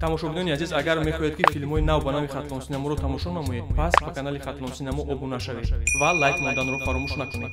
Тамошобинони азиз, агар мехоҳед, ки филмҳои нав ба нави Хатлон Синаморо тамошо намоед, пас ба канали Хатлон Синамо обуна шавед ва лайк монданро фаромӯш накунед.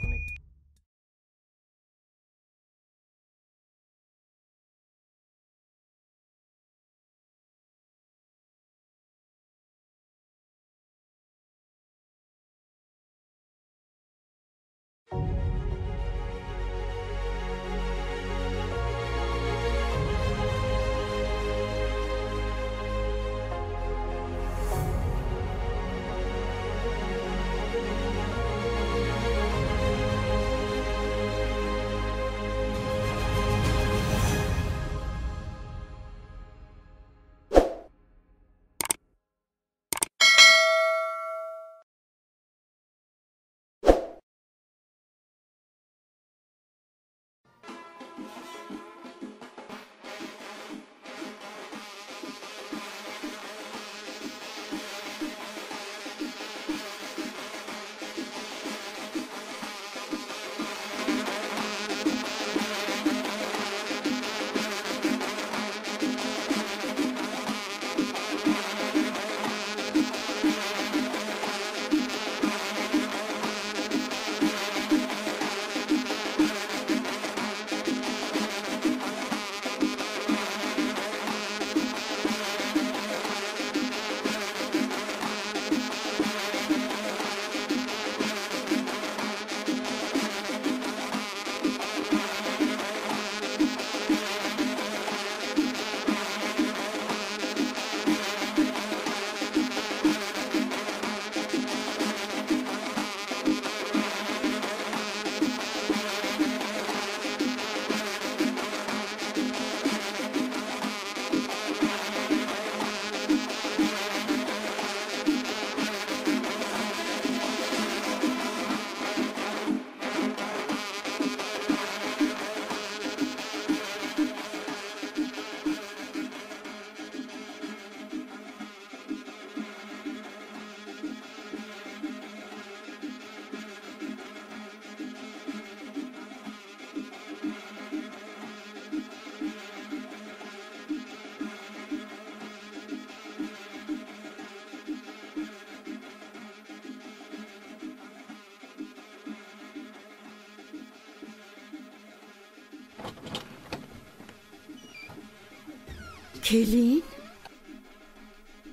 Келин?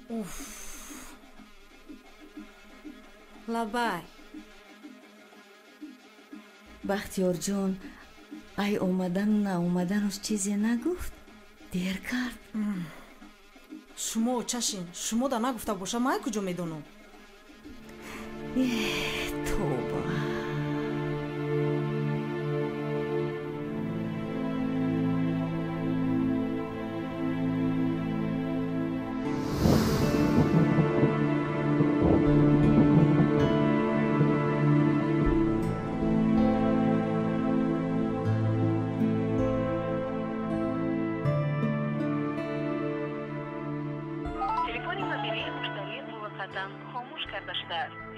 Уф. Лабай. Бахтиёрҷон, ай омадану наомаданаш чизе нагуфт? Дер кард. Шумо чашин, шумо да нагуфта боша, ман куҷо медонам? Тоба.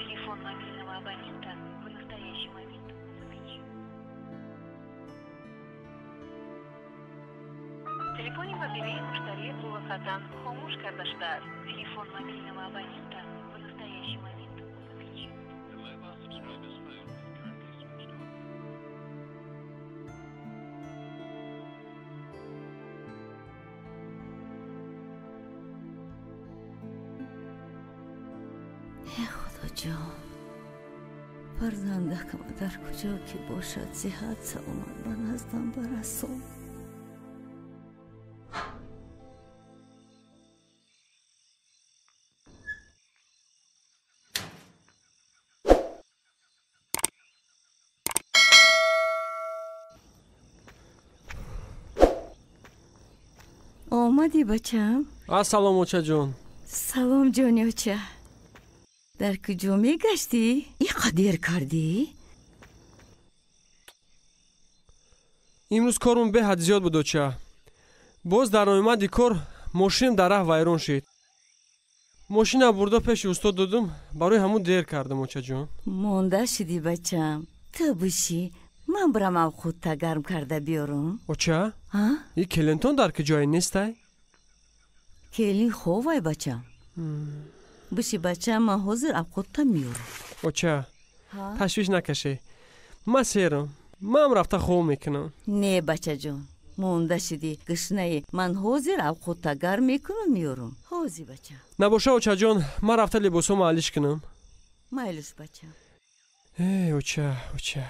Телефон мобильного абонента в настоящий момент выключен. Телефони мобилии муштари муваққатан хомӯш карда шудааст. Телефон мобильного абонента в настоящий момент выключен. Худоҷон, фарзандакам дар куҷо ки бошад, сиҳат саломат ба наздам барасон. Омадӣ, бачам? Ассалом, очаҷон. Салом, ҷони оча. Дар куҷо мегаштӣ? Иқа дер кардӣ? Имрӯз корум беҳад зиёд буд, оча. Боз дар омади кор мошинам дар раҳ вайрон шид. Мошина бурда пеши устод додум, барои ҳамун дер кардам, очаҷон. Монда шудӣ, бачам. Ту бишӣ, ман бирам авхудта гарм карда биёрам. Оча, и келинтон дар ки ҷое нестай? Келин ховай бачам. Биши бачам, ман ҳозир авқотта меёрам. Оча, ташвиш накаше. Ман серам. Ман рафта хов мекунам. Не, бачаҷон, монда шидӣ, гушнаи. Ман ҳозир авқотта гарм мекунам, меёрам. Ҳозир, бачам. Набоша, очаҷон, ман рафта либосомо алиш кунам. Майлуш, бачам. Эй, оча, оча.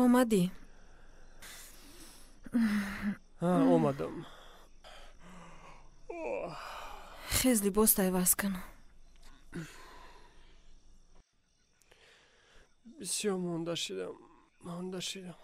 Омадӣ? Омадам. Хез, либоста иваз кун. Бисёр монда шидам, монда шидам.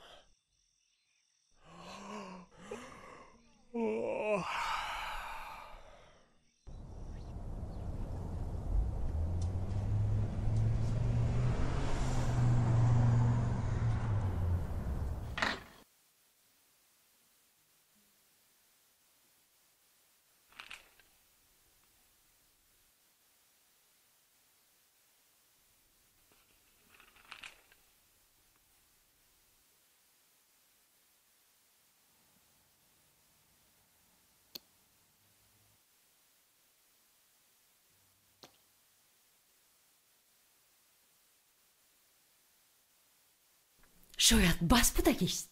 Шояд бас будагист.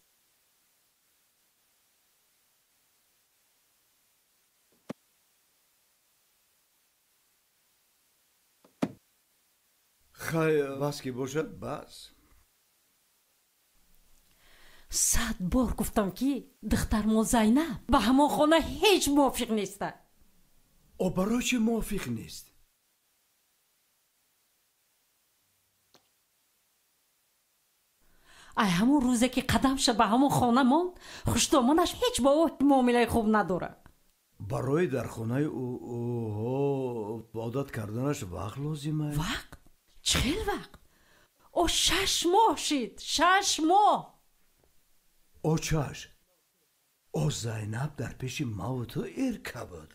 Хай, бас ки бошад, бас. 100 бор гуфтам, ки духтармо Зайнаб ба ҳамон хона ҳеҷ мувофиқ неста. О, барои чӣ мувофиқ нест? Ай ҳамон рӯзе ки қадамша ба ҳамон хона монд, хушдомонаш ҳеҷ бо ӯ муомилаи хуб надорад. Барои дар хонаи ӯҳо одат карданаш вақт лозим аст. Вақт? Чӣ хел вақт? О 6 моҳ шид, 6 моҳ. Очаш, о Зайнаб дар пеши маву ту эрка буд.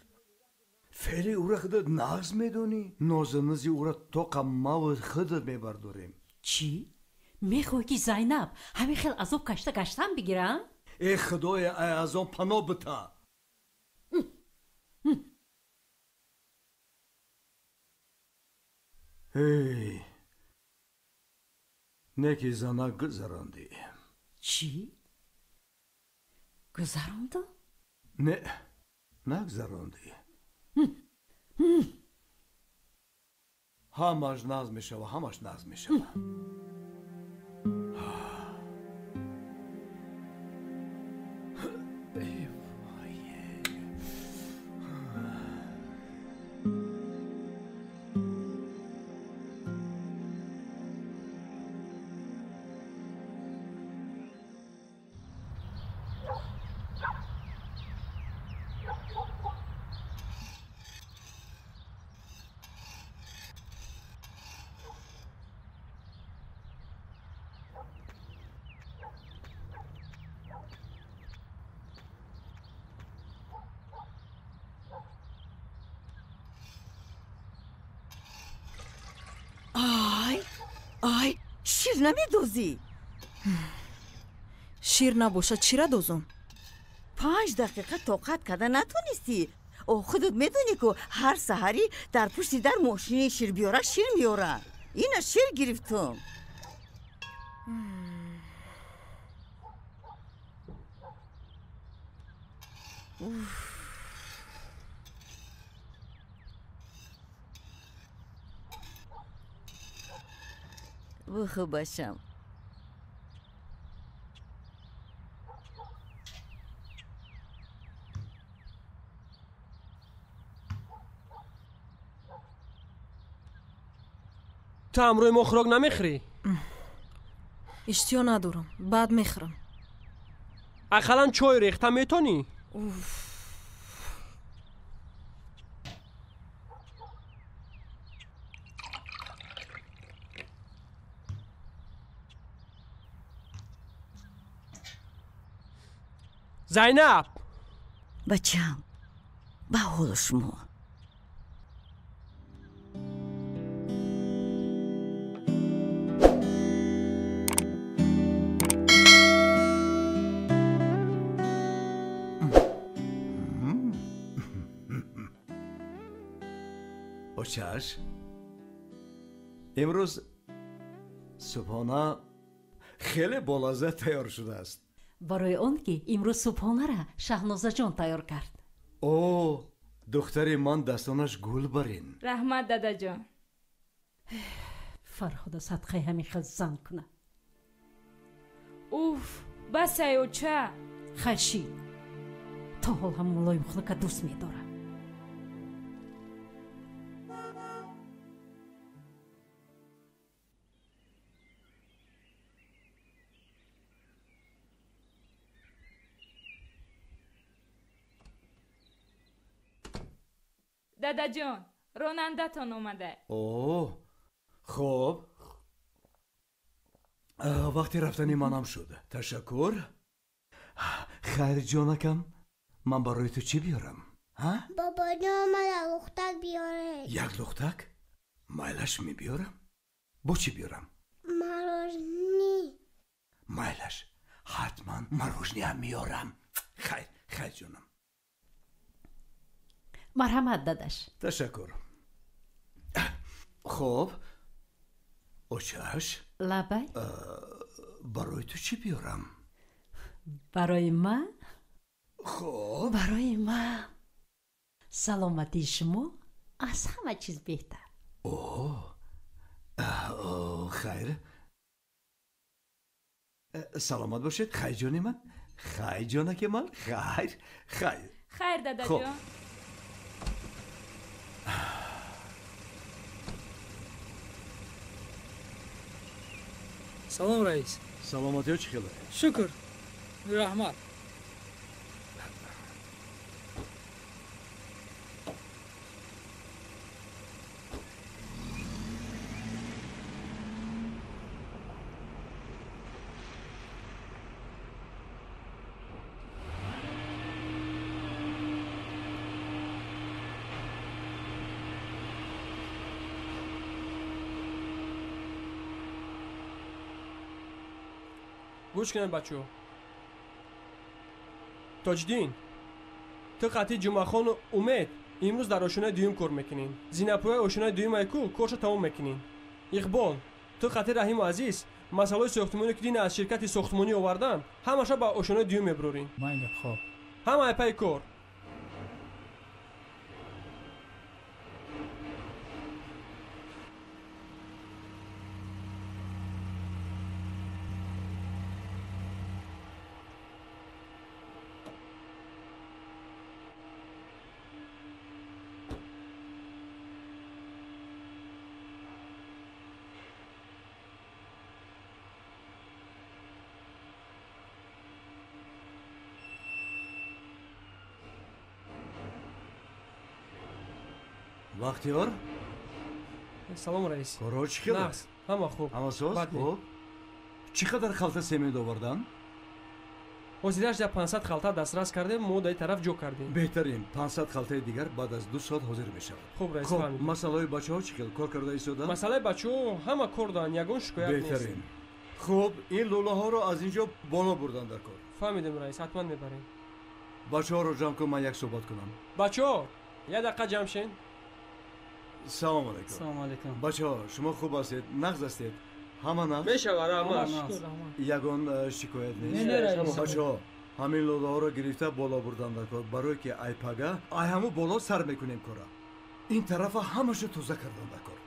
Феъли ӯра худат нағз медонӣ. Нозанази ӯра тоқа маву худат мебардорем. Чӣ? Мехоҳӣ, ки Зайнаб ҳамин хел азоб кашта гаштан бигира? Э худоя, ай аз он паноҳ бита. Эй, неки зана гузарондӣ. Чӣ? Гузаронду? Не, нагузарондӣ. Ҳамаш нағз мешава, ҳамаш нағз мешава. Ай, шир намедозӣ? Шир набошад, чира дозум? 5 дақиқа тоқат карда натонистӣ. О, худат медонӣ, ку ҳар саҳарӣ дар пушти дар мошини ширбиёра шир меёра. Ина шир гирифтум. Бухӯ, бачам. Ту ҳамрӯи мо хӯрок намехӯрӣ? Иштиҳо надорам, баъд мехӯрам. Ақаллан чой рехта метонӣ? Зайнаб! Бачам, ба ҳолу шумо. Очаш, имрӯз субҳона хеле болаззат тайёр шудааст. Барои он ки имрӯз субҳонара Шаҳнозаҷон тайёр кард. О, духтари ман дастонаш гул барин. Раҳмат, дадаҷон. Фарҳода садқаи ҳамин хел зан кунад. Уф, басай, оча. Хайр шид, то ҳол ҳам мулоимхунука дӯст медорам. Дадаҷон, ронандатон омада. О, хоб, вақти рафтани манам шуд. Ташаккур. Хайр, ҷонакам, ман барои ту чӣ биёрам? Бобоҷон, мана лухтак биёред. Як лухтак? Майлаш, мебиёрам. Бо чӣ биёрам? Морожни. Майлаш, ҳатман морожниам меёрам. Хайр, хайр, ҷонам. Марҳамат, дадаш. Ташаккур. Хоб, очаш. Лабай. Барои ту чӣ биёрам? Барои ман? Хоб, барои ман саломатии шумо аз ҳама чиз беҳтар. О, хайр, саломат бошед. Хайр, ҷони ман. Хайр, ҷонаки ман. Хайр, хайр. Хайр, дадаҷон. Салом, раис. Саломатиё чӣ хеле? Шукр, раҳмат. Гӯш кунед, бачаҳо. Тоҷиддин, ту қатъи Ҷумъахону Умед имрӯз дар ошонаи дуюм кор мекунӣ. Зинапояи ошонаи дуюмай ку коршо тамом мекунӣ. Иқбол, ту қатъи Раҳиму Азиз масъалаҳои сохтмониро ки дина аз ширкати сохтмонӣ овардан, ҳамаша ба ошонаи дуюм мебурорӣ. Майли, хоб. Ҳамаи пайи кор. Бахтиёр? Салом, раис. Корҳо чӣ хел? Нағз, ҳама хуб. Ҳама соз? Хуб. Чӣ қадар халта семент овардан? Ҳозираш дар 500 халта дастрас кардем, мо дар ин тараф ҷо кардем. Беҳтарин, 500 халтаи дигар баъд аз 2 соат ҳозир мешавад. Хуб, раис, хуб, фаҳмидем. Масъалаҳои бачаҳо чӣ хел? Кор карда истодан? Масъалаи бачаҳо ҳама кор доранд, ягон шикоят нест. Беҳтарин. Хуб, ин лӯлаҳоро аз ин ҷо боло бурдан дар кор. Фаҳмидем, раис, ҳатман мебарем. Бачаҳоро ҷамъ кун, ман як суҳбат кунам. Бачаҳо, як дақиқа ҷамъ шен. Салом алейкум. Салом алейкум. Бачаҳо, шумо хуб ҳастед, нағз ҳастед? Ҳама нағз? Мешава, раҳмат. Ягон шикоят нест? Не, раис. Бачаҳо, ҳамин лӯлаҳоро гирифта боло бурдан дар кор, барое ки ай пага, ай ҳаму боло сар мекунем кора. Ин тарафа ҳамаша тоза кардан дар кор.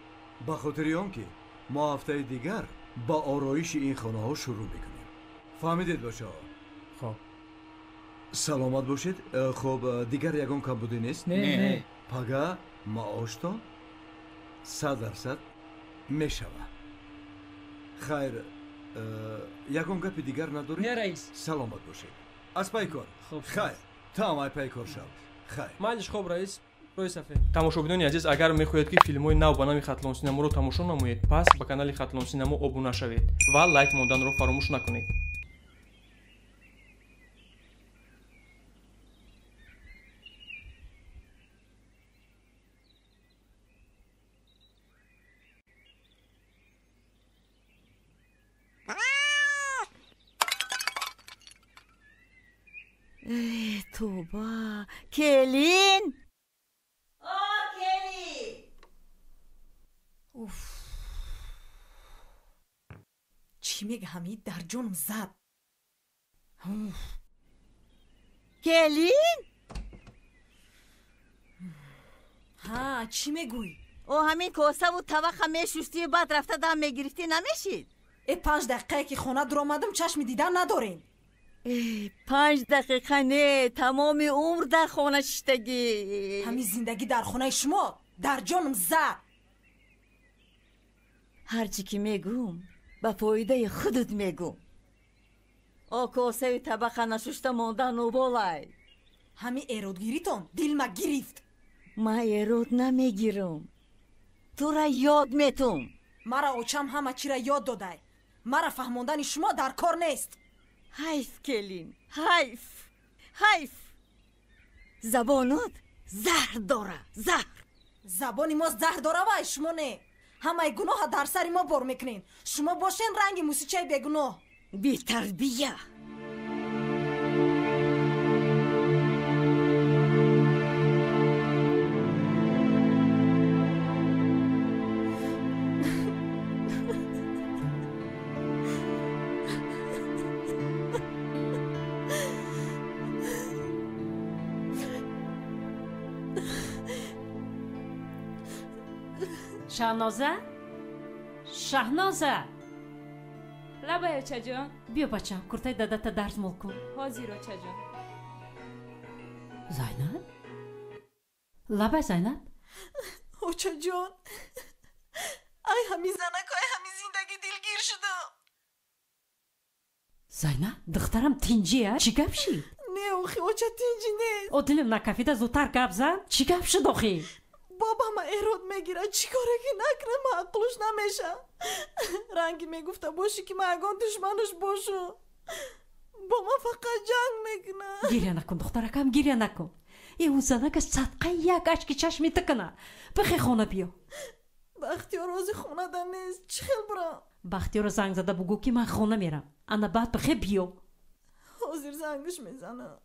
Ба хотири он ки мо ҳафтаи дигар ба ороиши ин хонаҳо шурӯъ мекунем. Фаҳмидед, бачаҳо? Хоб. Саломат бошед. Хоб, дигар ягон камбудӣ нест? Не. Пага маоштон 100% мешавад. Хайр, ягон гапи дигар надоред? Не, раис. Саломат бошед. Аз пай кор. Хайр, ту ҳам ай пай кор шав. Хайр. Майлиш, хоб, раис. Рӯи сафед. Тамошобинони азиз, агар мехоҳед, ки филмҳои нав ба нави Хатлон Синаморо тамошо намоед, пас ба канали Хатлон Синамо обуна шавед ва лайк монданро фаромӯш накунед. Тоба, келин! О, келин! Уф! Чӣ мега ҳамид дар ҷоном зад? Келин? Ҳа, чӣ мегӯй? О, ҳамин косаву тавақа мешустию баъд рафта дам мегирифтӣ, намешид? Э, 5 дақиқае ки хона дуромадам, чашми дидан надорем. 5 дақиқа не, тамоми умр дар хона шиштагӣ. Ҳамин зиндагӣ дар хонаи шумо дар ҷоном зад. Ҳарчи ки мегӯм, ба фоидаи худут мегӯм. О, косаи табақа нашушта мондан уболай. Ҳамин эродгиритон дилма гирифт. Ман эрод намегирам, тура ёд метум. Мара очам ҳама чира ёд додай. Мара фаҳмондани шумо дар кор нест. Ҳайф, келин, ҳайф, ҳайф. Забонот заҳр дора, заҳр. Забони мо заҳр дора, вай шумо не. Ҳамаи гуноҳа дар сари мо бор мекунен. Шумо бошен ранги мусичаи бегуноҳ. Бетарбия. Шаҳноза? Шаҳноза! Лабай, очаҷон. Биё, бачам, куртаи дадата дарзмол кун. Ҳозир, очаҷон. Зайнаб? Лабай, Зайнаб? Очаҷон, ай ҳамин занак, ай ҳамин зиндагӣ дилгир шудам. Зайнаб, духтарам тинҷия? Чӣ гап шид? Не, охи, оча, тинҷӣ нест. О, дилам накафида, зудтар гап зан. Чӣ гап шуд, охи? Бобама эрод мегирад, чӣ коре ки накунам, маъқулш намеша. Ранги мегуфта бошӣ, ки ман ягон душманаш бошум. Бо ман фақат ҷанг мекунад. Гиря накун, духтаракам, гиря накун. Э, ӯ занака садқаи як ашки чашми ту куна. Бихе хона биё. Бахтиёр ҳозир хонада нест, чӣ хел бурам? Бахтиёрро занг зада бугӯ, ки ман хона мерам. Ана баъд бихе биё. Ҳозир зангаш мезанам.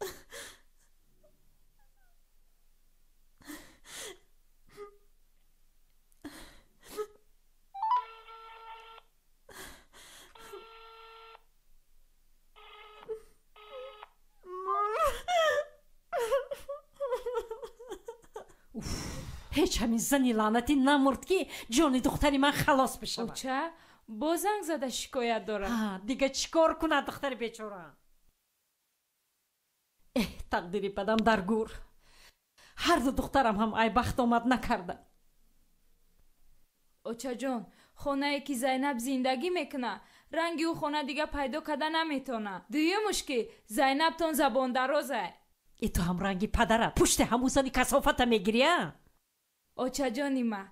Ҳеҷ ҳамин зани лаънатӣ намурд, ки ҷони духтари ман халос бишавад. Оча, боз занг зада шикоят дорад. Дига чӣ кор кунад духтари бечора? Эҳ, тақдири падам дар гур. Ҳарду духтарам ҳам айбахт омад накарда. Очаҷон, хонае ки Зайнаб зиндагӣ мекунад, ранги ӯ хона дига пайдо карда наметавонад. Дуюмуш ки Зайнабтон забондарозай. Э, ту ҳам ранги падара пушти ҳамун зани касофата мегирӣ, а? Очаҷони ман,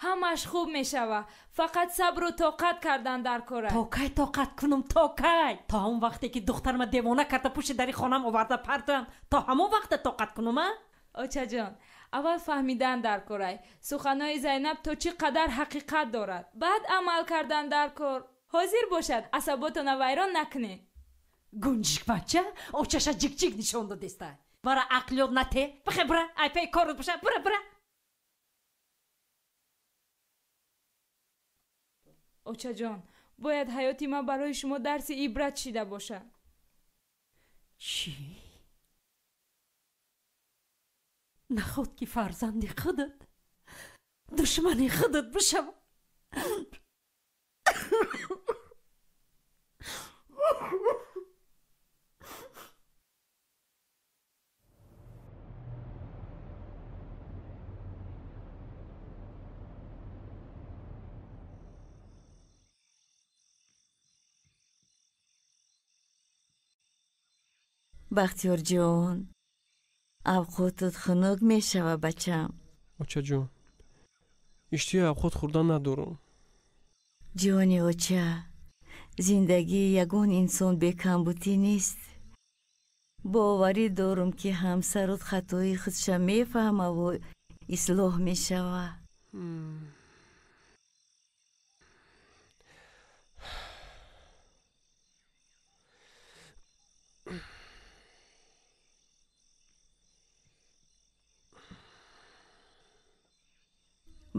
ҳамаш хуб мешавад, фақат сабру тоқат кардан дар кора. То кай тоқат кунам, то кай? То ҳамон вақте ки духтарма девона карда пушти дари хонам оварда партоям, то ҳамон вақта тоқат кунам, а? Очаҷон, аввал фаҳмидан дар корай, суханои Зайнаб то чӣ қадар ҳақиқат дорад, баъд амал кардан дар кор. Ҳозир бошад, асаботона вайрон накунед. Гунҷик бача очаша ҷикҷик нишон додеста. Мара ақл ёд нате. Бихе бура, ай пай корут боша, бура, бура. Очаҷон, бояд ҳаёти ман барои шумо дарси ибрат шида бошад. Чӣ? Наход ки фарзанди худат душмани худат бишавад. Бахтиёрҷон, авқотут хунук мешава, бачам. Очаҷон, иштиҳои авқот хӯрдан надорам. Ҷони оча, зиндагии ягон инсон бекамбутӣ нест. Боварӣ дорам, ки ҳамсарут хатои худша мефаҳмаву ислоҳ мешава.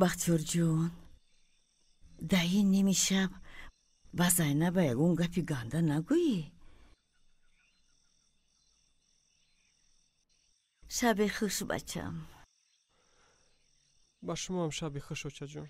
Бахтиёрҷон, дар ин ними шаб ба Зайнаба ягон гапи ганда нагӯӣ? Шаби хуш, бачам. Ба шумоам шаби хуш, очаҷон.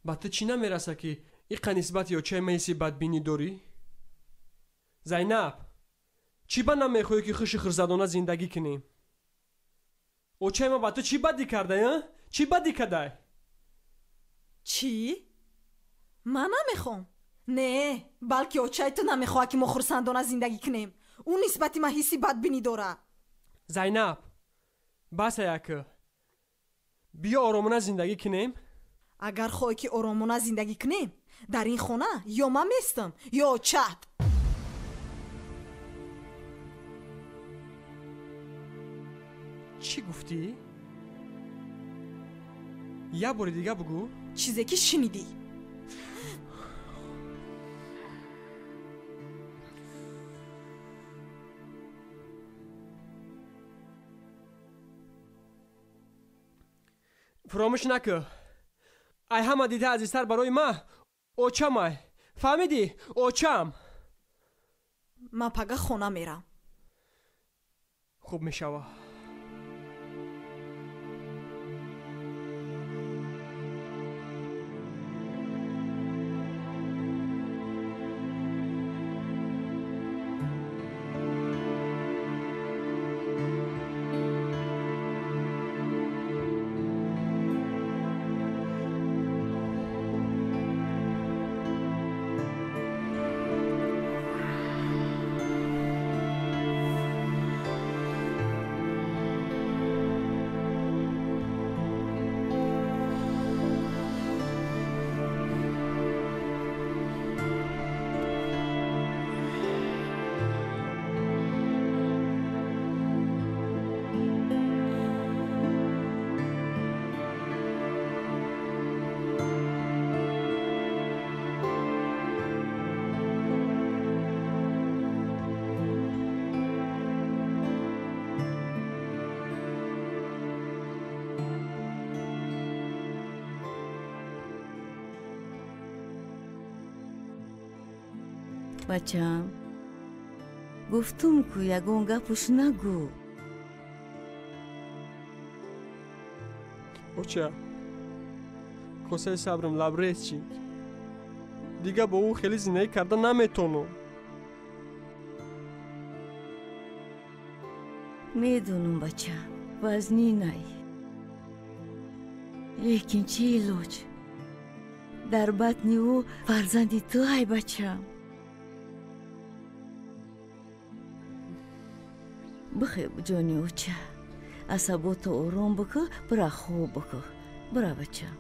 Ба ту чӣ намераса, ки иқа нисбати очаи ман ҳисси бадбинӣ дорӣ? Зайнаб, чӣ ба намехоҳӣ, ки хуши хирзадона зиндагӣ кунем? Очаи ман ба ту чӣ бадӣ кардай, а? Чӣ бадӣ кардай? Чӣ? Ман намехоҳам? Не, балки очаи ту намехоҳад, ки мо хурсандона зиндагӣ кунем. Ӯ нисбати ман ҳисси бадбинӣ дорад. Зайнаб, бас аяк. Биё оромона зиндагӣ кунем. Агар хоҳӣ, ки оромона зиндагӣ кунем, дар ин хона ё ман местам, ё очат. Чӣ гуфтӣ? Як бори дига бугӯ. Чизе ки шунидӣ. Фуромӯш накӯ, ай ҳама дида азизтар барои ма очамай. Фаҳмидӣ? Очам. Ман пага хона мерам. Хуб мешава. Бачам, гуфтум ку, ягон гапуш нагӯ. Оча, косаи сабрам лабрез шид. Дига бо ӯ хеле зиндагӣ карда наметонам. Медонам, бачам, вазнинай. Лекин чӣ илоҷ? Дар батни ӯ фарзанди ту ай, бачам. Бихеб, ҷони оча, асаботро ором бикӯ, бира хоб бикӯ. Бира, бачам.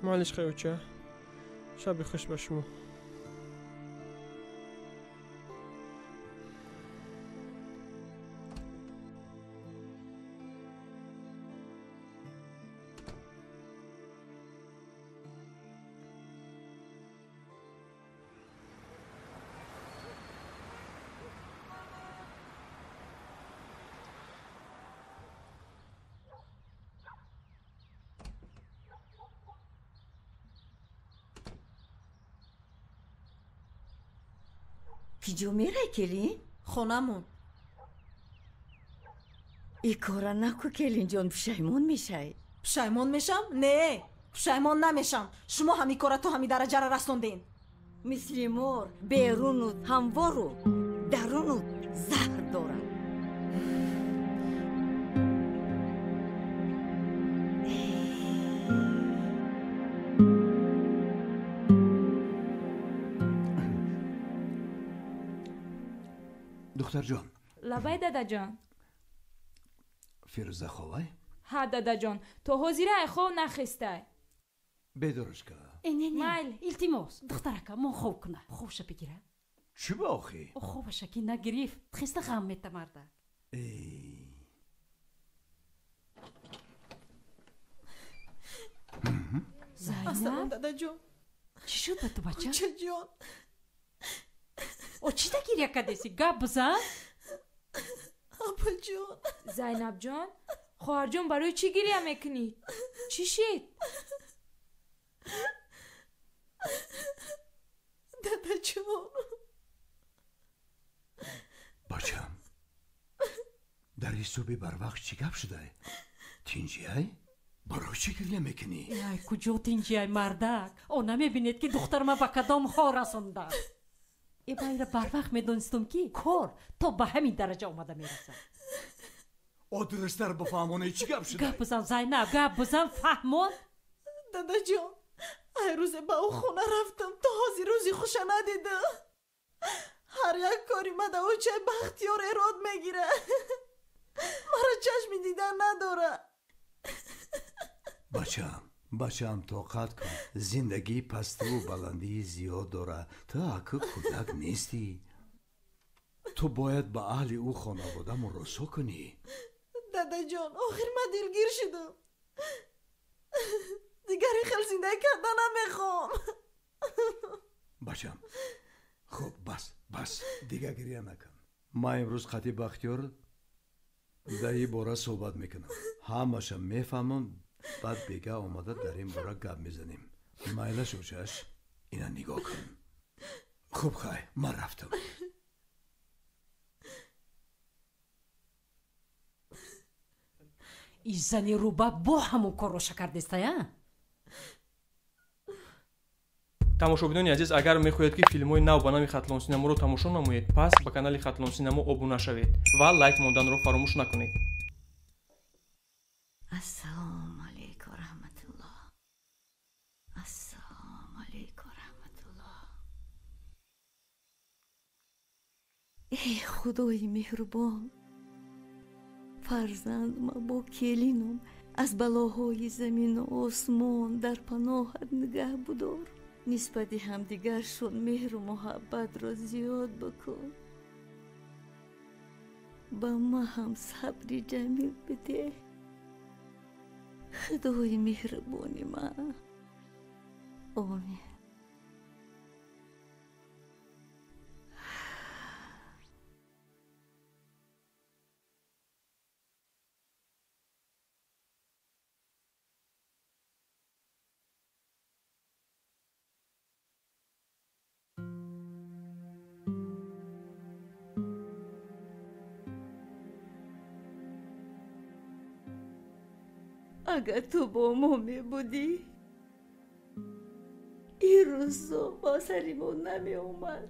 Малиш хай, оча. Шаби хуш ба шумо. Киҷо мерай, келин? Хонамон. И кора наку, келинҷон, пушаймон мешай. Пушаймон мешам? Не, пушаймон намешам. Шумо ҳами кора то ҳами дараҷара расонден. Мисли мор беруну ҳамвору даруну заҳр дорад. Духтарҷон. Лабай, дадаҷон. Фирӯза ховай? Ҳа, дадаҷон, то ҳозира ай хов нахестай. Бедораш ка. Э, не, не. Майли. Илтимос, духтарака, мон хов куна. Ховша бигира. Чӣ ба охи? Ховаша ки нагирифт, хеста ғам мета мардак. Эй. Зайнаб, дадаҷон. Чӣ шуд ба ту, бача? Очаҷон. О, чӣ да гиря кардеси? Гап бизан. Апаҷон. Зайнабҷон, хоҳарҷон, барои чӣ гиря мекунӣ? Чӣ шид? Дадаҷон. Бачам, дар ҳисоби барвақт чӣ гап шудай? Тинҷиай? Барои чӣ гиря мекунӣ? Ай, куҷо тинҷиай, мардак? О, намебинед, ки духтарма ба кадом ҳол расонда? Э, ман инра барвақт медонистум, ки кор то ба ҳамин дараҷа омада мерасад. О, дурусттар бифаҳмонӣ, чӣ гап шудай? Гап бизан, Зайнаб, гап бизан, фаҳмон. Дадаҷон, ай рӯзе ба ӯ хона рафтам, то ҳозир рӯзи хуша надидам. Ҳар як кори ма да очаи Бахтиёр эрод мегирад. Маро чашми дидан надорад. Бачам, бачам, тоқат кун. Зиндагӣ пастиву баландии зиёд дорад. Ту акӯ кӯдак нестӣ. Ту бояд ба аҳли ӯ хонавода муросо кунӣ. Дадаҷон, охир ман дилгир шудам. Дигар ин хел зиндагӣ карда намехоҳам. Бачам, хуб, бас, бас, дигар гиря накун. Ман имрӯз қати Бахтиёр дар ин бора суҳбат мекунам. Ҳамаша мефаҳмам, баъд бега омада дар ин бора гап мезанем. Майлаш, очаш, ина нигоҳ кун. Хуб, хай, ман рафтам. И зани руба бо ҳамон корроша кардестая? Тамошобинони азиз, агар мехоҳед, ки филмҳои нав ба нави Хатлон Синаморо тамошо намоед, пас ба канали Хатлон Синамо обуна шавед ва лайк монданро фаромӯш накунед. Ассалому алайкум раҳматуллоҳ. Ассалому алайкум раҳматуллоҳ. Эй худои меҳрубон, фарзандма бо келинум аз балоҳои замину осмон дар паноҳат нигаҳ будор. Нисбати ҳамдигаршон меҳру муҳаббатро зиёд бикун. Ба ма ҳам сабри ҷамил бидеҳ. Худои меҳрубони ман. Омин. Агар ту бо мо мебудӣ, ин рӯзо ба сари мо намеомад.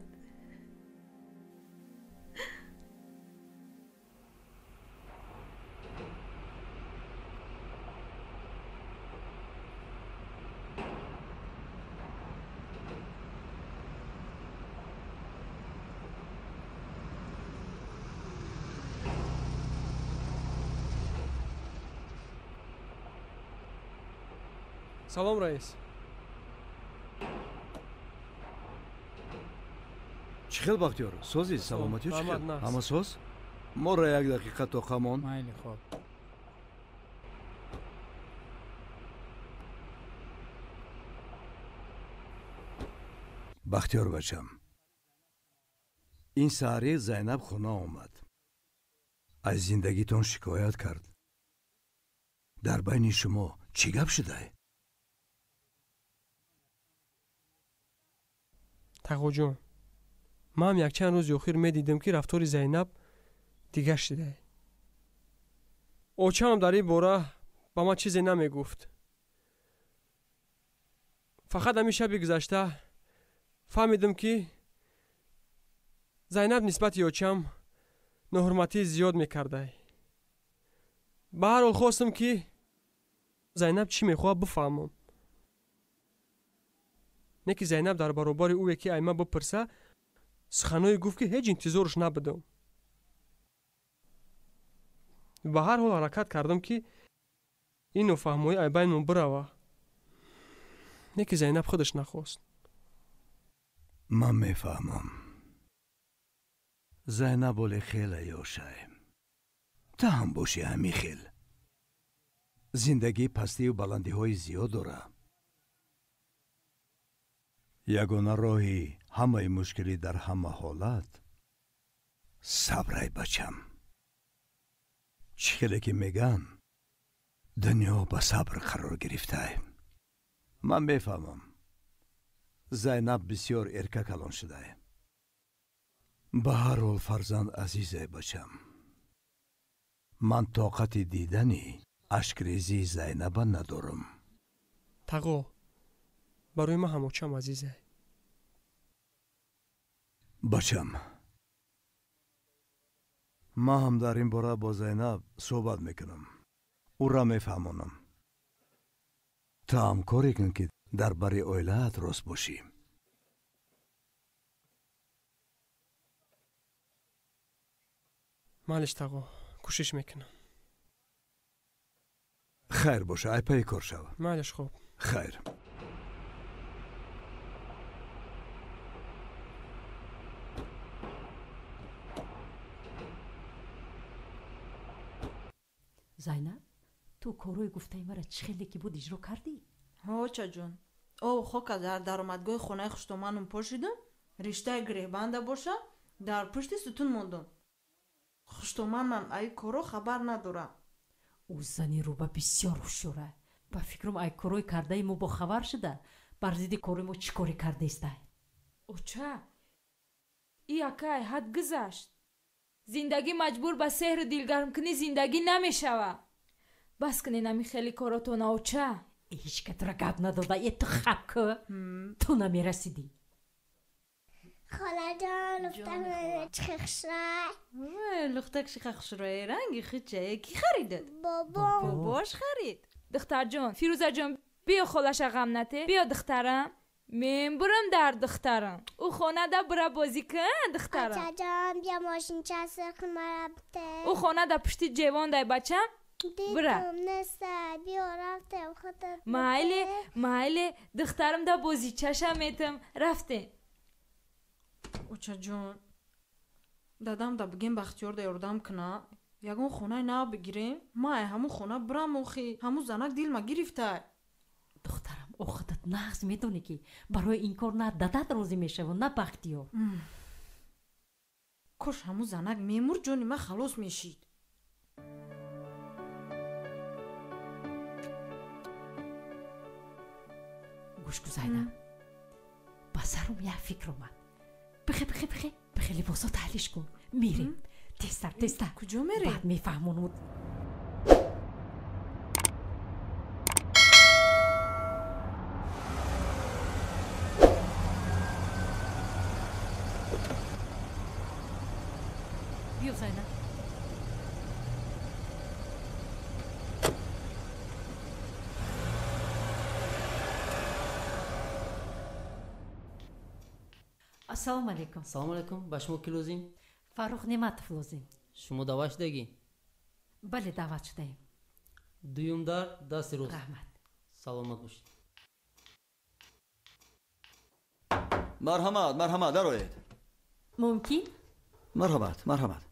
Салом, раис. Чӣ хел, Бахтиёр? Созӣ? Саломатӣ чӣ хел? Ҳама соз? Моро як дақиқа тоқамон. Майли, хоб. Бахтиёр бачам, ин саҳарӣ Зайнаб хона омад. Аз зиндагитон шикоят кард. Дар байни шумо чӣ гап шудай? Тағоҷон, Ман ҳам якчанд рӯзи охир медидам, ки рафтори Зайнаб дигар шидае. Очаам дар ин бора ба ман чизе намегуфт. Фақат ҳамин шаби гузашта фаҳмидам, ки Зайнаб нисбати очам ноҳурматии зиёд мекардай. Ба ҳар ҳол хостам, ки Зайнаб чӣ мехоҳад бифаҳмам. Не ки Зайнаб дар баробари ӯе ки ай ман бипурса, суханҳое гуфт, ки ҳеҷ интизорш набудам. Ба ҳар ҳол ҳаракат кардам, ки ин нофаҳмоӣ ай байнмон бирава. Не ки Зайнаб худаш нахост. Ман мефаҳмам. Зайнаб оле хеле ёшай. Ту ҳам бошӣ ҳамин хел. Зиндагӣ пастию баландиҳои зиёд дора. Ягона роҳи ҳамаи мушкилӣ дар ҳама ҳолат сабрай, бачам. Чӣ хеле ки меган, дунё ба сабр қарор гирифтай. Ман мефаҳмам. Зайнаб бисёр эрка калон шудай. Ба ҳар ҳол фарзанд азизай, бачам. Ман тоқати дидани ашкрезии Зайнаба надорам. Тағо, барои ман ҳам очам азизай. Бачам, ман ҳам дар ин бора бо Зайнаб суҳбат мекунам. Ӯра мефаҳмонам. Ту ҳам коре кун, ки дар бари оилаат рост бошӣ. Малиш, тағо, кӯшиш мекунам. Хайр боша, ай пайи кор шав. Малиш, хуб. Хайр. Зайнаб, ту корҳои гуфтаи мара чӣ хеле ки буд иҷро кардӣ? Ҳо, очаҷон. Обу хока дар даромадгоҳи хонаи хуштоманум пошидум, риштаи гирехбанда боша дар пушти сутун мондум. Хуштоманам ай корҳо хабар надорам. Ӯ зани рӯба бисёр ҳушёра. Ба фикрам, ай корҳои кардаи мо бохабар шуда, бар зидди кори мо чӣ коре кардаистай? Оча, и акай ҳад гузашт. Зиндагӣ маҷбур ба сеҳру дилгармкунӣ зиндагӣ намешава. Бас кунед ами хеле коротона, оча. Ҳеҷ ка тура гап надода, е ту хаб ку, ту намерасидӣ. Холаҷон, лухтак чӣ хушрай. Лухтак чӣ хушрай, ранги хича. Кӣ харидад? Бобом. Бобош харид. Духтарҷон, Фирӯзаҷон, биё холаша ғам нате. Биё, духтарам. Мен бурам дар духтарам. Ӯ хонада бура бозӣ кун, духтарам. Очаҷон, биё мошинча сирх мара бите. Ӯ хонада пушти ҷевондай, бачам. Бура. Дидум, неста, биё рафтем, худат. Майли, майли, духтарам да бозичаша метам. Рафтем. Очаҷон, дадам да бигем Бахтиёр да ёрдам куна, ягон хонаи нав бигирем, ман ай ҳамун хона бирам охи, ҳамун занак дилма гирифтай. Духтарам, охудат нағз медонӣ, ки барои ин кор на дадат розӣ мешаву, на Бахтиёр. Кош ҳамун занак мемурд, ҷони ман халос мешид. Гӯш ку, Зайнаб, ба сарум як фикр омад. Бихе, бихе, бихе, бихе, либосо таҳлиш кун, мерем. Тезтар, тезтар. Куҷо мерем? Баъд мефаҳмонуд. Биё, Зайнаб. Ассалому алайкум. Салому алайкум. Ба шумо кӣ лозим? Фаррух Неъматов лозим. Шумо даъват шудагӣ? Бале, даъват шудаем. Дуюм дар дасти рост. Раҳмат. Саломат бошед. Марҳамат, марҳамат, дароед. Мумкин? Марҳамат, марҳамат.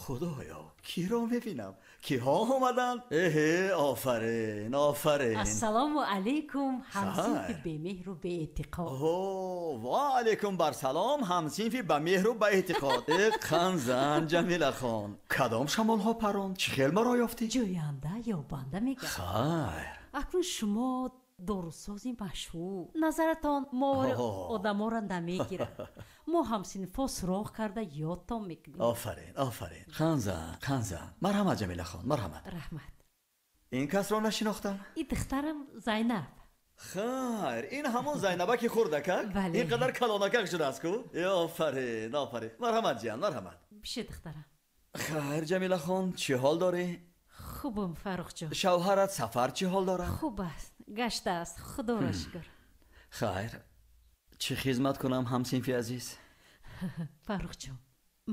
Худоё, киро мебинам? Киҳо омаданд? Эҳе, офарин, офарин. Ассалому алайкум, ҳамсинфи бемеҳру беэътиқод. О, ва алайкум барсалом, ҳамсинфи ба меҳру ба эътиқод. Э, қанзан, Ҷамилахон, кадом шамолҳо паронд? Чӣ хел маро ёфтӣ? Ҷӯянда ёбанда мегӯяд. Хайр. Акнун шумо дорусози машҳур. Назаратон мо одаморо намегирад. Мо ҳамсинфо суроғ карда ёдтон мекунем. Офарин, офарин. Ханзан, ханзан. Марҳамат, Ҷамилахон, марҳамат. Раҳмат. Ин касро нашинохтам. Ин духтарам Зайнаб. Хайр, ин ҳамон Зайнабаки хурдакак? Ин қадар калонакак шудааст ку? Офарин, офарин. Марҳамат, ҷиян, марҳамат. Бише, духтарам. Хайр, Ҷамилахон, чӣ ҳол дорӣ? Хубам, Фаррухҷон. Шавҳарат Сафар чӣ ҳол дорад? Хуб аст, гаштааст, худоро шукр. Хайр, чӣ хизмат кунам, ҳамсинфи азиз? Фаррухҷон,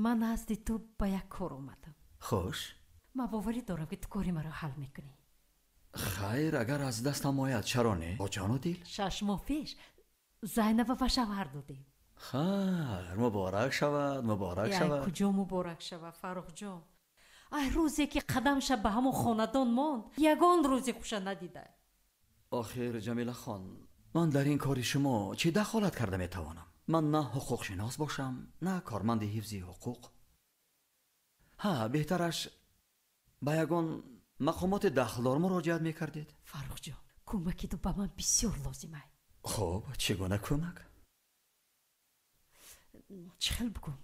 ман назди ту ба як кор омадам. Хуш. Ман боварӣ дорам, ки ту кори маро ҳал мекунӣ. Хайр, агар аз дастам ояд, чаро не? Бо ҷону дил. 6 моҳ пеш Зайнаба ба шавҳар додем. Хайр, муборак шавад, муборак шавад. Куҷо муборак шавад, Фаррухҷон? Ай рӯзе ки қадамша ба ҳамон хонадон монд, ягон рӯзе хуша надида. Охир, Ҷамилахон, ман дар ин кори шумо чӣ дахолат карда метавонам? Ман на ҳуқуқшинос бошам, на корманди ҳифзи ҳуқуқ. Ҳа, беҳтараш ба ягон мақомоти дахлдор муроҷиат мекардед. Фаррухҷон, кӯмаки ту ба ман бисёр лозим ай. Хуб, чӣ гуна кӯмак? Чӣ хел бигӯм?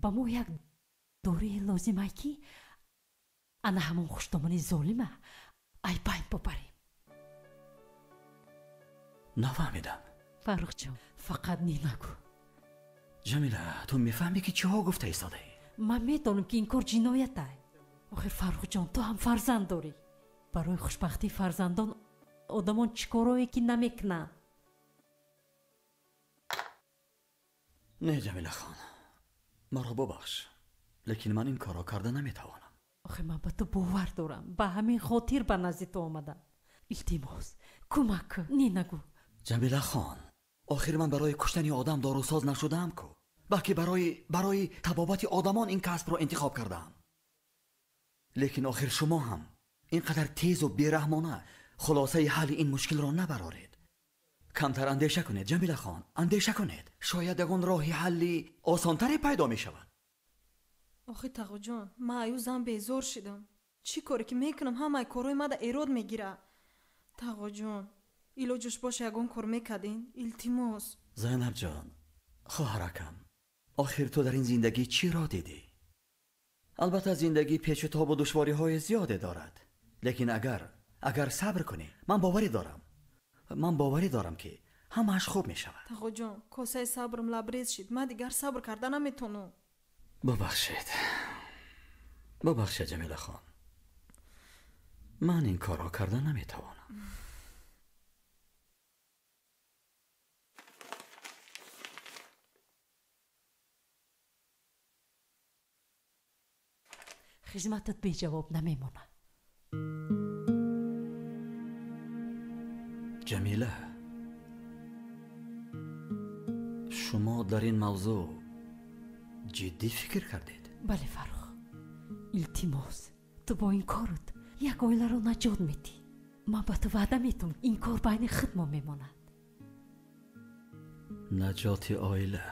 Ба мо як дорие лозим ай, ки ана ҳамон хуштомони золима ай байн бубарем. Нафаҳмидам. Фаррухҷон, фақат не нагӯ. Ҷамила, ту мефаҳмӣ, ки чиҳо гуфта истодаӣ? Ман медонам, ки ин кор ҷиноят ай. Охир, Фаррухҷон, ту ҳам фарзанд дорӣ. Барои хушбахтии фарзандон одамон чӣ корое ки намекунанд. Не, Ҷамилахон, маро бубахш, лекин ман ин корро карда наметавонам. Охир, ман ба ту бовар дорам, ба ҳамин хотир ба назди ту омадам. Илтимос, кӯмак кун, не нагӯ. Ҷамилахон, охир ман барои куштани одам дорусоз нашудаам ку, балки барои табобати одамон ин касбро интихоб кардаам. Лекин охир шумо ҳам ин қадар тезу бераҳмона хулосаи ҳалли ин мушкилро набароред. Камтар андеша кунед, Ҷамилахон, андеша кунед. Шояд ягон роҳи ҳалли осонтаре пайдо мешавад. Охи Тағоҷон, ман аю зан безор шидам. Чӣ коре ки мекунам, ҳамаи корҳои мада эрод мегирад. Тағоҷон, илоҷаш боша ягон кор мекардин? Илтимос. Зайнабҷон, хоҳаракам, охир ту дар ин зиндагӣ чиро дидӣ? Албатта зиндагӣ печу тобу душвориҳои зиёде дорад, лекин агар сабр кунӣ, ман боварӣ дорам, ки ҳамааш хуб мешавад. Тағоҷон, косаи сабрам лабрез шид. Ман дигар сабр карда наметавонам. Бубахшед, бубахшед, Ҷамилахон, ман ин корро карда наметавонам. Хизматат беҷавоб намемонад. Ҷамила, шумо дар ин мавзӯъ ҷиддӣ фикр кардед? Бале, Фаррух, илтимос, ту бо ин корат як оиларо наҷот медиҳӣ. Ман ба ту ваъда метавонам, ин кор байни худмо мемонад. Наҷоти оила.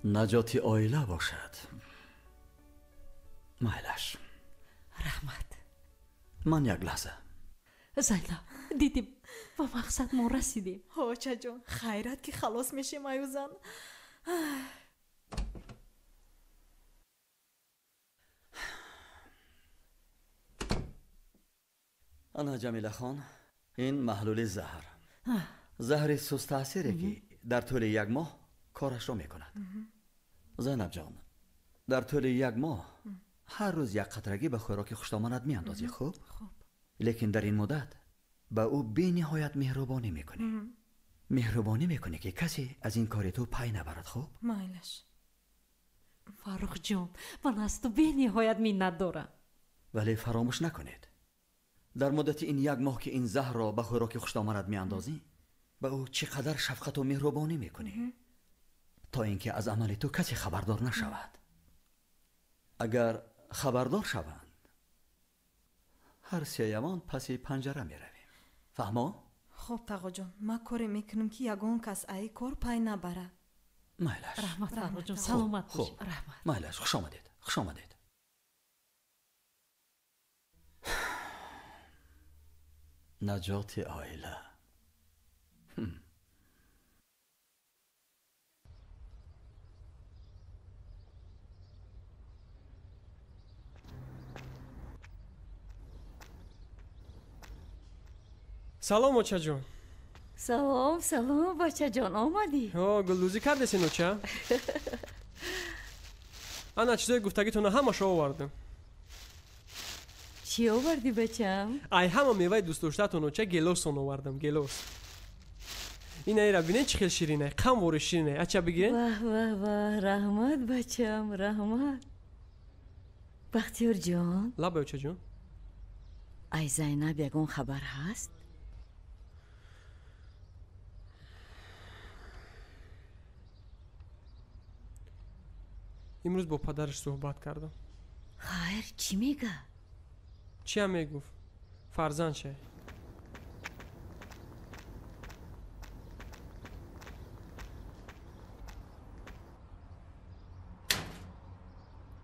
Наҷоти оила бошад. Майлаш. Раҳмат. Ман як лаҳза. Зайнаб, дидим, ба мақсад мо расидем. Ҳочаҷон, хайрат ки халос мешем аю зан. Ана, Ҷамилахон, ин маҳлули заҳр. Заҳри сусттаъсире, ки дар тӯли як моҳ корашро мекунад. Зайнабҷон, дар тӯли як моҳ ҳар рӯз як қатрагӣ ба хӯроки хуштоманат меандозӣ, хуб? Лекин дар ин муддат ба ӯ бениҳоят меҳрубонӣ мекунӣ. Меҳрубонӣ мекунӣ, ки касе аз ин кори ту пай набарад, хуб? Майлаш. Фаррухҷон, ман аз ту бениҳоят миннат дорам. Вале фаромӯш накунед, дар муддати ин як моҳ, ки ин заҳрро ба хӯроки хуштоманат меандозӣ, ба ӯ чӣ қадар шафқату меҳрубонӣ мекунӣ, то ин ки аз амали ту касе хабардор нашавад. Агар хабардор шаванд, ҳар сеямон паси панҷара меравем. Фаҳмо? Хоб тағоҷон, ман коре мекунам ки ягон кас аи кор пай набарад. Майлаш. Раҳмат Фарҳодҷон, саломат бош. Раҳмат. Майлаш, хуш омадед, хуш омадед. Наҷоти оила. Салом очаҷон. Салом, салом бачаҷон, омадӣ? Ҳо, гулдӯзӣ кардесен оча? Ана чизои гуфтагитона ҳамашо овардам. Чӣ овардӣ бачам? Ай ҳама меваи дӯстдоштаатон оча, гелосон овардам, гелос. Инаира бинед чӣ хел ширинай, қамвори ширинай. Ача бигирен? Ваҳ, ваҳ, ваҳ, раҳмат бачам, раҳмат. Бахтиёрҷон. Лабай очаҷон. Ай Зайнаб ягон хабар ҳаст? Имрӯз бо падараш суҳбат кардам. Хайр, чӣ мега? Чиам мегуфт? Фарзанд шай.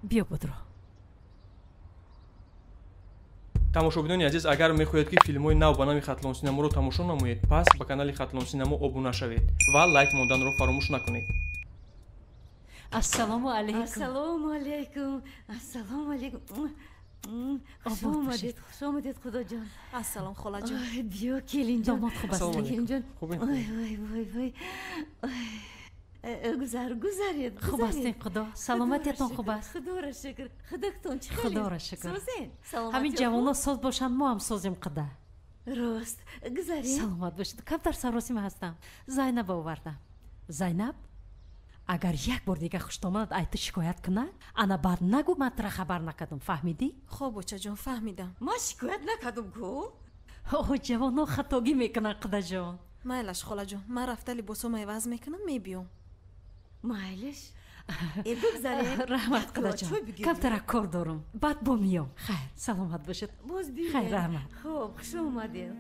Биё бодро. Тамошобинони азиз, агар мехоҳед ки филмҳои нав ба нави Хатлон Синаморо тамошо намоед, пас ба канали Хатлон Синамо обуна шавед ва лайк монданро фаромӯш накунед. Ассалому алайкум. Ассалому алайкум. Ассалому алайкум. Хуш омадед, хуш омадед худоҷон. Ассалом холаҷон. Биё келинҷон. Домод хуб аст. Келинҷон. Ой, ой, вой, вой. Гузар, гузаред. Хуб ҳастем худо. Саломатиятон хуб аст. Худоро шукр. Худоктон чӣ хеле? Худоро шукр. Созен? Ҳамин ҷавоно соз бошанд, мо ҳам созем қуда. Рост. Гузаред. Саломат бошед. Камтар саросима ҳастам. Зайнаб овардам. Зайнаб, агар як бор дига хуштомадат ай ту шикоят кунад, ана баъд нагӯ ман тура хабар накардам, фаҳмидӣ? Хоб очаҷон, фаҳмидам. Ман шикоят накардам ку? О, ҷавоно хатогӣ мекунанд қудаҷон. Майлаш холаҷон, ман рафта либосома иваз мекунам, мебиём. Майлаш? Э, бигзарем. Раҳмат қудаҷон, камтарак кор дорам, баъд бо миём. Хайр, саломат бошед. Боз биёед. Хайр, раҳмат. Хоб, хуш омадед.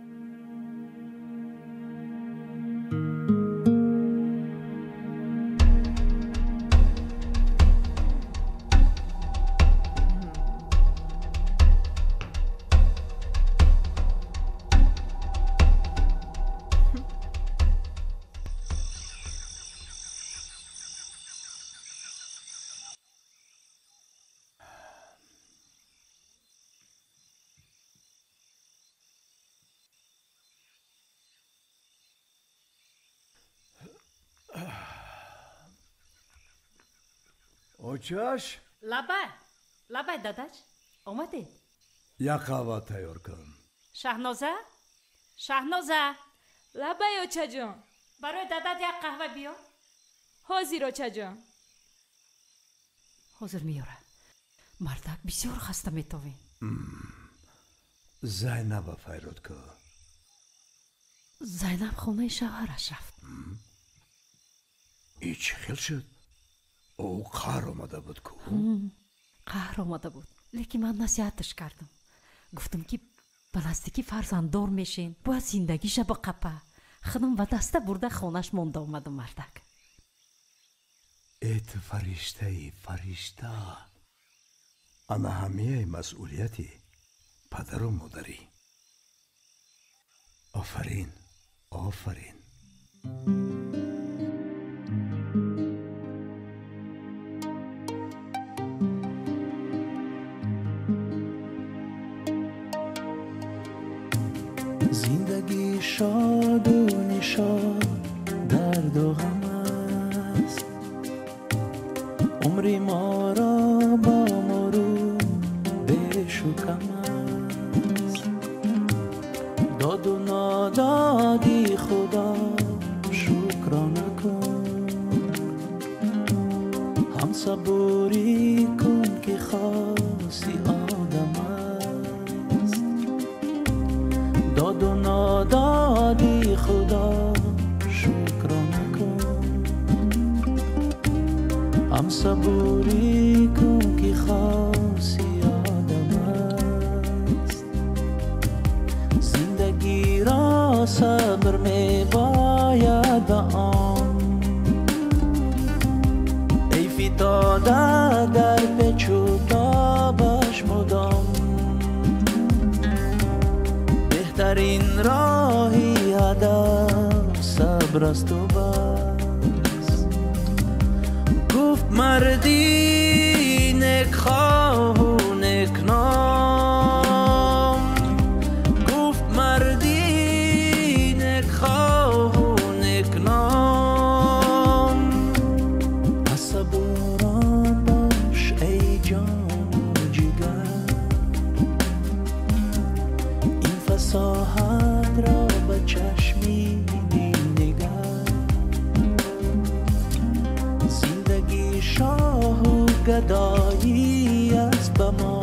Очаш? Лабай, лабай дадаш, омадед? Як қаҳва тайёр кун. Шаҳноза? Шаҳноза! Лабай очаҷон. Барои дадат як қаҳва биёр. Ҳозир очаҷон. Ҳозир меёра. Мардак бисёр хаста метовен. Зайнаба файрод кун. Зайнаб хонаи шавҳараш рафт. И чӣ хел шуд? Ӯ қаҳр омада буд ку? Қаҳр омада буд, лекин ман насиҳаташ кардам. Гуфтам ки ба наздикӣ фарзанддор мешен, бояд зиндагиша биқапа. Худам ба даста бурда хонаш монда омадам мардак. Э ту фариштаи фаришта. Ана ҳамияи масъулияти падару модарӣ. Офарин, офарин. Зиндагӣ шоду нишод, дарду ғам аст. Умри моро бо мурур бешу кам аст. Доду нододи Худо шукрона кун, ҳам сабурӣ кун ки хоси одам аст. Доду нододи Худо шукрона кун, ҳам сабурӣ кун ки хоси одам аст. Зиндагиро сабр роҳи ҳадаф сабр аст у бас. Гуфт марди некхоҳу некном, гуфт марди некхоҳу некном, аз сабурон бош эй ҷону ҷигар, ин фасоҳатро ба чашми дил нигар. Зиндагӣ шоҳу гадоӣ аст ба мо,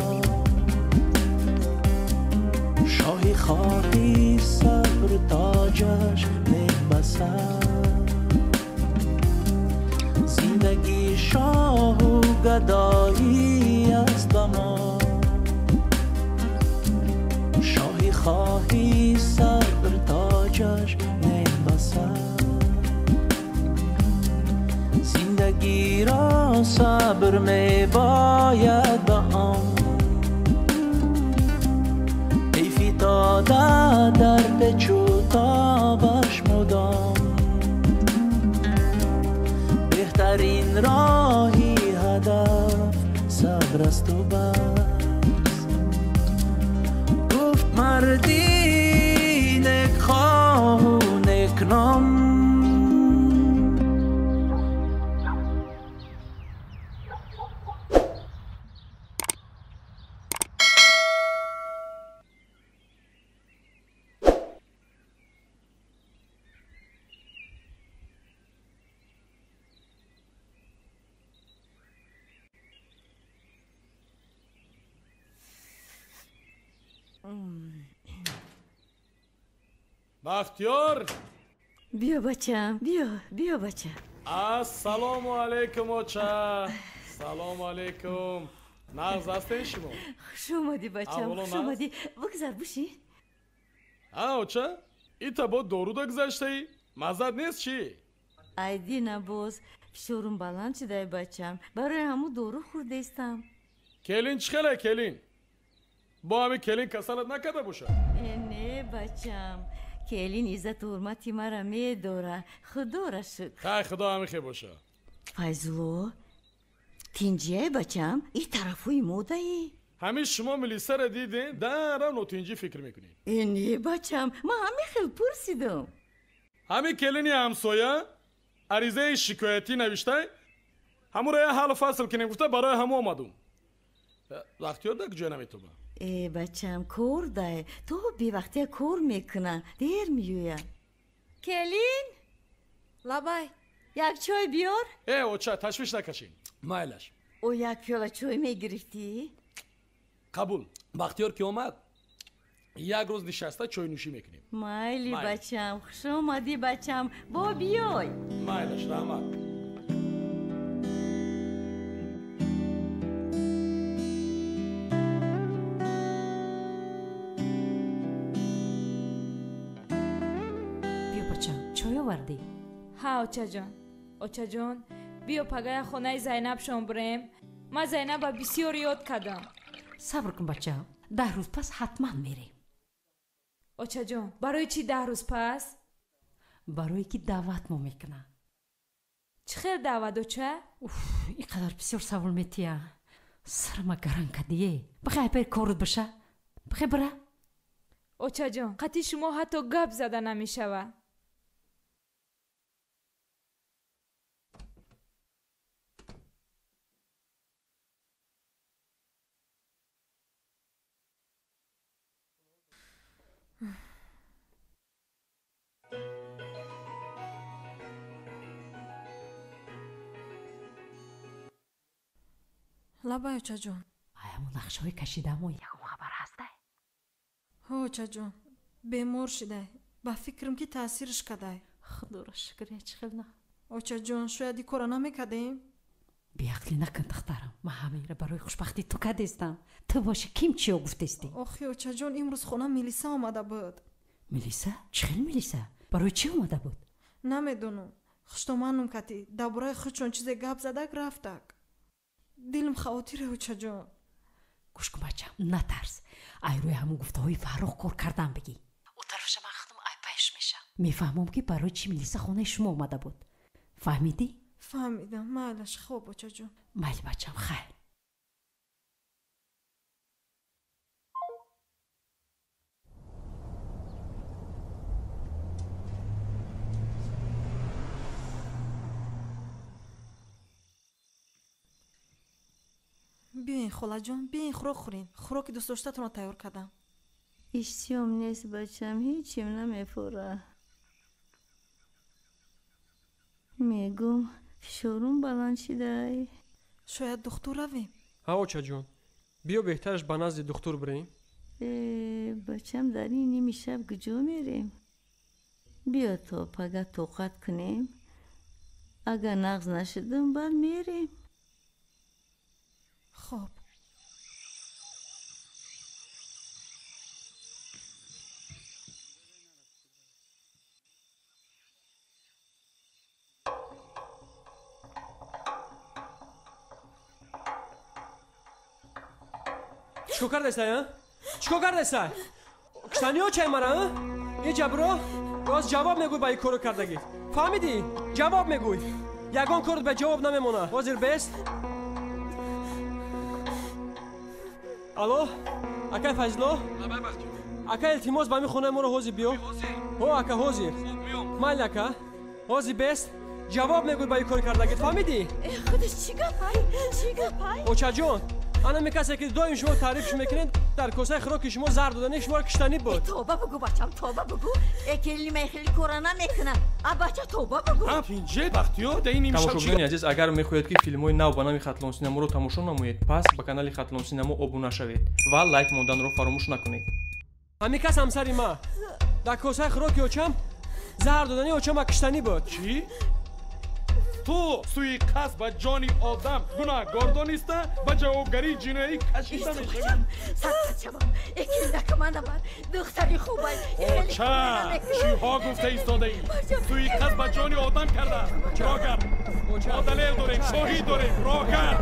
шоҳи хоҳӣ сабр тоҷаш мебасад. Зиндагӣ шоҳу гадоӣ аст ба мо, шоҳи хоҳӣ сабр тоҷаш мебасад. Зиндагиро сабр мебояд ба он, эй фитода дар печу тобаш мудом. Беҳтарин роҳи ҳадаф сабр аст у бас. Гуфт марди некхоҳу некном, Бахтиёр! Биё, бачам, биё, биё, бачам. Ассалому алайкум, оча. Салому алайкум. Нағз ҳастед шумо? Хуш омадӣ, бачам, хуш омадӣ. Бигзар, бишин. А, оча, ита бо доруда гузаштаӣ? Маззат нест чӣ? Айдина боз, фишорум баланд шудай, бачам. Барои ҳамун дору хӯрдаистам. Келин чӣ хеле, келин? Бо ҳамин келин касалат накарда бошад? Не, бачам. Келин иззату ҳурмати мара медора. Худора шукр. Хай, худо ҳамихе боша. Файзулло, тинҷияй, бачам, и тарафҳои модаӣ. Ҳамин шумо милисаро дидем, дарав нотинҷӣ фикр мекунед. Не, бачам, ман ҳамин хел пурсидам. Ҳамин келини ҳамсоя аризаи шикоятӣ навиштай, ҳамуро я ҳалу фасл кунем гуфта барои ҳамо омадум. Бахтиёр дар куҷо наметоба? Э, бачам, кор дай, то бевақтия кор мекуна, дер меояд. Келин? Лабай. Як чой биёр. Э, оча, ташвиш накашед. Майлаш. О, як пиёла чой мегирифтӣ? Қабул. Бахтиёр ки омад, як рӯз нишаста чойнӯшӣ мекунем. Майли, бачам, хуш омадӣ, бачам, бо биёй. Майлаш, раҳмат. Биё, бачам, чой овардӣ? Ҳа, очаҷон. Очаҷон, биё пагая хонаи Зайнабшон бурем. Ман Зайнаба бисёр ёд кардам. Сабр кун, бачам, 10 рӯз пас ҳатман мерем. Очаҷон, барои чӣ 10 рӯз пас? Барое ки даъват мо мекунад. Чӣ хел даъват, оча? Уф, ин қадар бисёр савол метия. Сарма гаран кардие. Бихай пер корут биша. Бихай бира. Очаҷон, қатъи шумо ҳатто гап зада намешавад. Лабай, очаҷон. Ай, ҳамон нақшаҳои кашидамо ягон хабар ҳастай? Ҳо, очаҷон, бемор шидай. Ба фикрам ки таъсирш кадай. Худоро шукр, ҳеҷ хел на. Очаҷон, шояд ин кора намекардем? Беақлӣ накун, духтарам. Ман ҳамаира барои хушбахтии ту кардестам. Ту боши ким чиё гуфтестӣ? Охи, очаҷон, имрӯз хона милиса омада буд. Милиса? Чӣ хел милиса? Барои чӣ омада буд? Намедонам. Хуштоманум кати. Дар бораи худшон чизе гап задак рафтак. Дилм хавотире, очаҷон. Гӯш кун, бачам, натарс. Ай рӯи ҳамун гуфтаҳои Фаррух кор кардан бигӣ. Ӯ тарафша ман Мефаҳмам, ки барои чӣ милиса хонаи шумо омада буд. Фаҳмидӣ? Фаҳмидам, майлаш, хоб, очаҷон. Майли, бачам, хайр. Биёин, холаҷон, биёин, хӯрок хӯрин. Хӯроки дӯстдоштатонро тайёр кардам. Иштиём нест, бачам, ҳечим намефура. Мегум, фишорум баланд шидай. Шояд духтур равем? Ҳа, очаҷон, биё, беҳтараш ба назди духтур бирем. Э, бачам, дар ин ними шаб куҷо мерем? Биё, то пага тоқат кунем. Агар нағз нашудам, баъд мерем. Хоб. Чикор кардасай, а? Чикор кардасай? Киштани очай мара, а? Е ҷабро, боз ҷавоб мегӯй ба ин корро кардагит. Фаҳмидӣ? Ҷавоб мегӯй. Ягон корот ба ҷавоб намемона. Ҳозир бест. Алло, акай Фазило? Ака, илтимос, ба ҳамин хонаи моро ҳозир биё. Ҳо, ака, ҳозир. Майли, ака. Ҳозир бест. Ҷавоб мегӯй ба ин кори кардагит. Фаҳмидӣ? Худаш, чӣ гапай? Чӣ гапай? Очаҷон, ана касе ки доим шумо таърифш мекунед, дар косаи хӯроки шумо заҳр додани шуморо киштанӣ буд. Тоба бугӯ, бачам, тоба бугӯ. Экелимай хеле кора намекунам. А, бача, тоба бугӯ. Тамошобинони азиз, агар мехоҳед, ки филмҳои нав ба нави Хатлон Синаморо тамошо намоед, пас ба канали Хатлон Синамо обуна шавед ва лайк монданро фаромӯш накунед. Ҳамин кас ҳамсари ма дар косаи хӯроки очам заҳр додани очама киштанӣ буд. Чӣ? Ту суиқасд ба ҷони одам гунаҳгор дониста, ба ҷавобгарии ҷиноӣ кашида мешавӣ. Садқат шавам, экилдакаманаман духтари хубай. Оча, чиҳо гуфта истодаӣ? Суиқасд ба ҷони одам кардааст. Роҳ гард. Мо далел дорем, шоҳид дорем. Роҳ гард.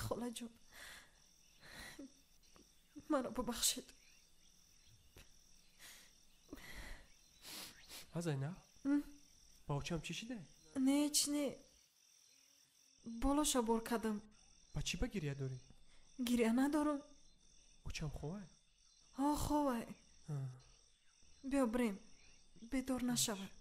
Холаҷон, маро бубахшед. А, Зайнаб, ба очам чӣ шида? Не, ҳеч не, болоша бор кардам. Ба чӣ ба гирья дорӣ? Гирья надорам. Очам ховай? Ҳо, ховай. Биё, бирем, бедор нашавад.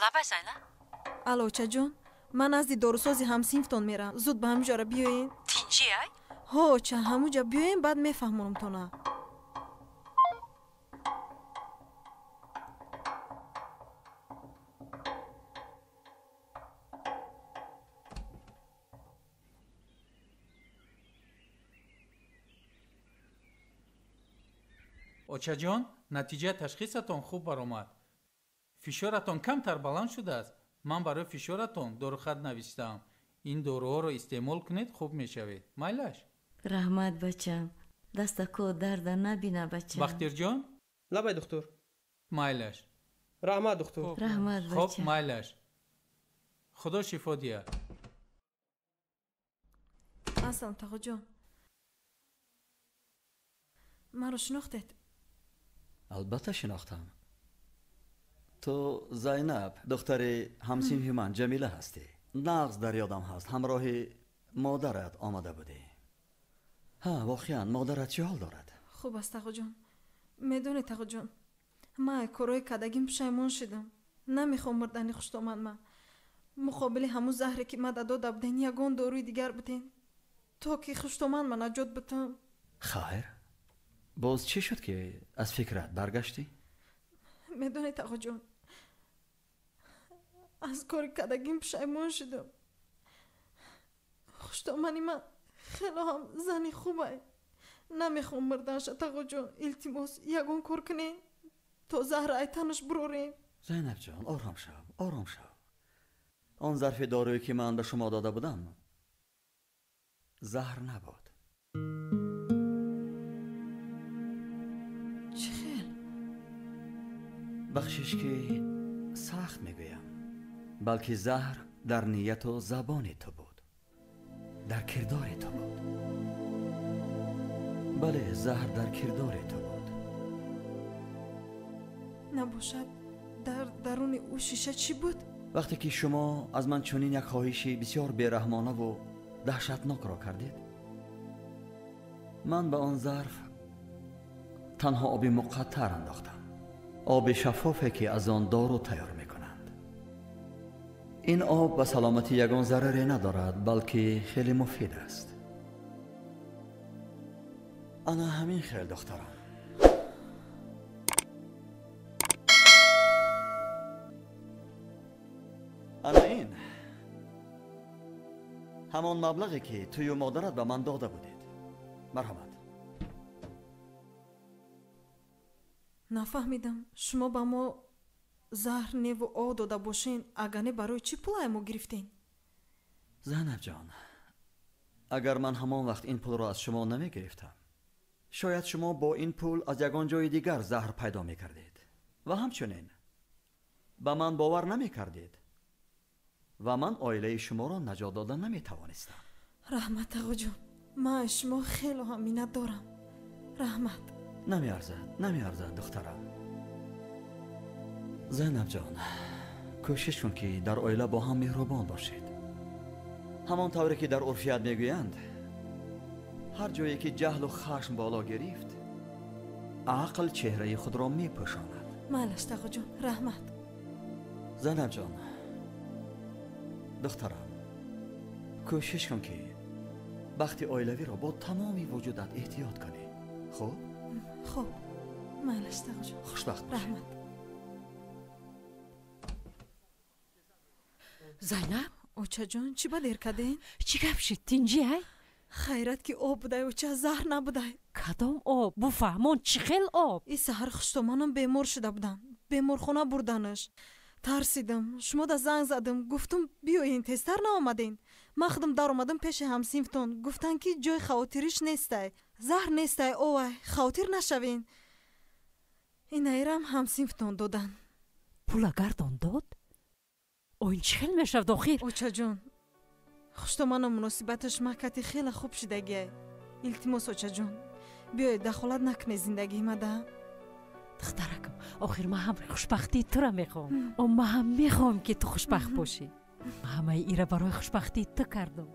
Лабай, Зайнаб. Алло, очаҷон, ман назди дорусози ҳамсинфтон мерам, зуд ба ҳамуҷара биёен. Тинҷи ай? Ҳо, оча, ҳамуҷа биёен, баъд мефаҳмонамтона. Очаҷон, натиҷаи ташхисатон хуб баромад. Фишоратон камтар баланд шудааст. Ман барои фишоратон дорухат навиштаам. Ин доруҳоро истеъмол кунед, хуб мешавед. Майлаш? Раҳмат, бачам. Дастако дарда набина, бачам. Бахтиёрҷон? Лабай, духтур. Майлаш. Раҳмат, духтур. Раҳмат, бачам. Хуб, майлаш. Худо шифо диҳад. Ассалом, тағоҷон. Маро шинохтед? Албатта шинохтам. Ту Зайнаб, духтари ҳамсинфи ман Ҷамила ҳастӣ. Нағз дар ёдам ҳаст, ҳамроҳи модарат омада будӣ. Ҳа, воқеан модарат чӣ ҳол дорад? Хуб аст, тағоҷон. Медонед, тағоҷон, ман корҳои кардагим пушаймон шидам. Намехоҳам мурдани хуштомад ман. Муқобили ҳамун заҳре ки мада дода буден, ягон доруи дигар буден, то ки хуштомад ман наҷот бутам. Хайр, боз чӣ шуд ки аз фикрат баргаштӣ? Медонед, тағоҷон, аз кори кардагим пушаймон шудам. Хуштомани ман хело ҳам зани хубай. Намехоҳам мурданша, тағоҷон. Илтимос, ягон кор кунед то заҳра айтанаш бурорем. Зайнабҷон, ором шав, ором шав. Он зарфи доруе ки ман ба шумо дода будам заҳр набуд. Чӣ хел? Бахшиш ки сахт мегӯям, балки заҳр дар нияту забони ту буд, дар кирдори ту буд. Бале, заҳр дар кирдори ту буд. Набошад, дар даруни ӯ шиша чӣ буд? Вақте ки шумо аз ман чунин як хоҳиши бисёр бераҳмонаву даҳшатнокро кардед, ман ба он зарф танҳо оби муқаттар андохтам, оби шаффофе ки аз он дору тайёр мекунанд. Ин об ба саломатӣ ягон зараре надорад, балки хеле муфид аст. Ана ҳамин хел, духтарам. Ана ин ҳамон маблағе ки тую модарат ба ман дода будед. Марҳамат. Нафаҳмидам, шумо ба мо заҳр неву об дода бошен, агар не барои чӣ пулае мо гирифтен? Зайнабҷон, агар ман ҳамон вақт ин пулро аз шумо намегирифтам, шояд шумо бо ин пул аз ягон ҷои дигар заҳр пайдо мекардед ва ҳамчунин ба ман бовар намекардед ва ман оилаи шуморо наҷот дода наметавонистам. Раҳмат, тағоҷон, ман аз шумо хело ҳам миннат дорам. Раҳмат. Намеарзад, намеарзад, духтарам. Зайнабҷон, кӯшиш кун ки дар оила бо ҳам меҳрубон бошед. Ҳамон тавре ки дар урфият мегӯянд, ҳар ҷое ки ҷаҳлу хашм боло гирифт, ақл чеҳраи худро мепӯшонад. Майлаш, тағоҷон, раҳмат. Зайнабҷон, духтарам, кӯшиш кун ки бахти оилавиро бо тамоми вуҷудат эҳтиёт кунӣ. Хуб? Хуб, майлаш, тағоҷон. Хушбахт бошед. Раҳмат. Зайнаб? Очаҷон, чӣ ба дер кардем? Чӣ гап шид? Тинҷӣ ай? Хайрат ки об будай, оча, заҳр набудай. Кадом об? Буфаҳмон, чӣ хел об? И саҳар хуштоманам бемор шуда буданд. Беморхона бурданаш. Тарсидам, шумода занг задам, гуфтум биёен, тезтар наомаден. Ман худам даромадам пеши ҳамсинфтон, гуфтанд ки ҷои хавотириш нестай, заҳр нестай, овай, хавотир нашавен. Инаирам ҳамсинфтон додан. Пула гардон дод? О, ин чӣ хел мешавад охир? Очаҷон, хуштоманам муносибаташ маҳкати хеле хуб шидагиай. Илтимос, очаҷон, биёед дахолат накунед зиндагии мада. Духтаракам, охир ман ҳам хушбахтии тура мехоҳам. О, ман ҳам мехоҳам ки ту хушбахт бошӣ. Ҳамаи ира барои хушбахтии ту кардам.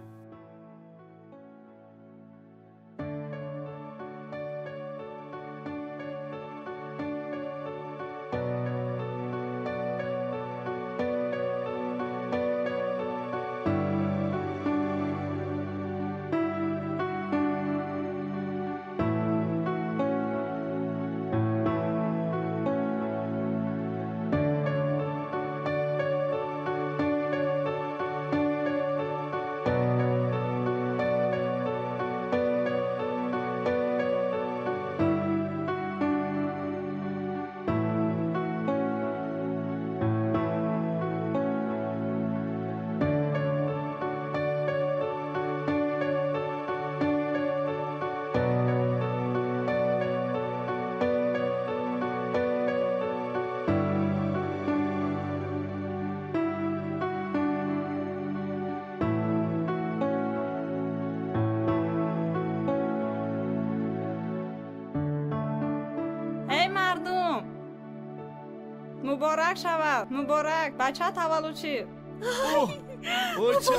Муборак шавад, муборак, бача таваллуд шид.